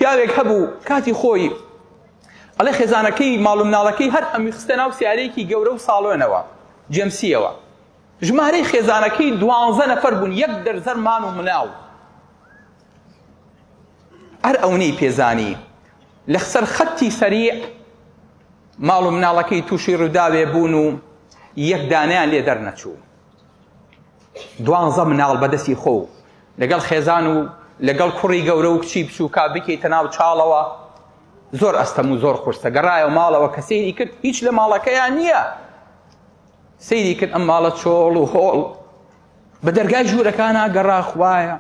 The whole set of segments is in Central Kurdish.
پیاوێک هەبوو کاتی خۆی ئەڵێ خێزانەکەی ماڵ و مناڵەکەی هەر هەمووی خستە ناو سیارەیەکی گەورە و ساڵۆنەوە جێمسیەوە ژمارەی خێزانەکەی دوانزە نەفەر بوون یەک دەرزەر مان و مناڵ هەر ئەونەی پێزانی لەسەر خەتی سەریع ماڵ و مناڵەکەی تووشی ڕووداوێ بوون و یەک دانیان لێ دەرنەچوو دوانزە مناڵ بەدەستی خۆ لەگەڵ خێزان و لەگەڵ کوڕی گەورە و کچی بچووکا بکەیتە ناو چاڵەوە زۆر ئەستەم و زۆر قورسە گەڕایەوە ماڵەوە کە سەیری کرد هیچ لە ماڵەکەیان نییە سەیری کرد ئەم ماڵە چۆڵ و هۆڵ بە دەرگای ژوورەکانە گەڕا خوایە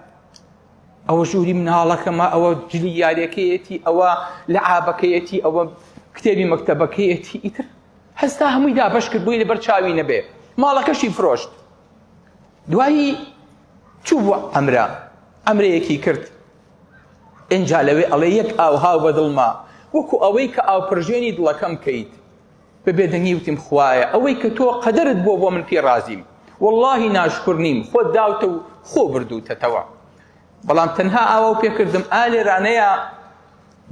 ئەوە ژووری مناڵەکەمە ئەوە جلی یاریەکەیەتی ئەوە لە عابەکەیەتی ئەوە کتێبی مەکتەبەکەیەتی ئیتر هەستا هەمووی دابەش کرد بۆی لەبەر چاوی نەبێ ماڵەکەشی فرۆشت دوایی چوو بۆ ئەمرە ئەمرەیەکی کرد ئینجا لەوێ ئەڵێ یەک ئاو هاو بە دڵما وەکو ئەوەی کە ئاو پرژێنی دڵەکەم کەیت بە بێدەنگی وتیم خوایە ئەوەی کە تۆ قەدەرت بۆ بۆ من پێ ڕازیم واللهی ناشکر نیم خۆت داوتە و خۆ بردووتەتەوە بەڵام تەنها ئاوا و پێکردم ئا لێرانەیە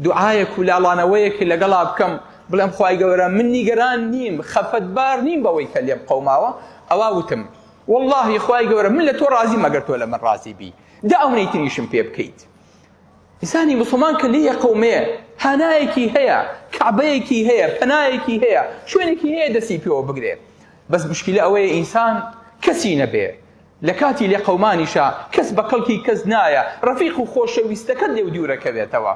دوعایەک و لاڵانەوەیەک لەگەڵا بکەم بڵێم خوای گەورە من نیگەران نیم خەفەتبار نیم بەوەی کە لێم قەوماوە ئەوا وتم واللهی خوای گەورە من لە تۆ ڕازیم ئەگەر تۆ لە من ڕازی بی دە ئەونەی تریشم پێ بکەیت ئینسانی موسڵمان کە لێی ئەقەومێ هانایەکی هەیە کەعبەیەکی هەیە پەنایەکی هەیە شوێنێکی هەیە دەستی پێوە بگرێ بەس مشکلە ئەوەیە ئینسان کەسی نەبێ لە کاتی لێقەومانیشا کەس بە کەڵکی کەس نایە ڕەفیق و خۆشەویستەکەت لێو دوورەکەوێتەوە.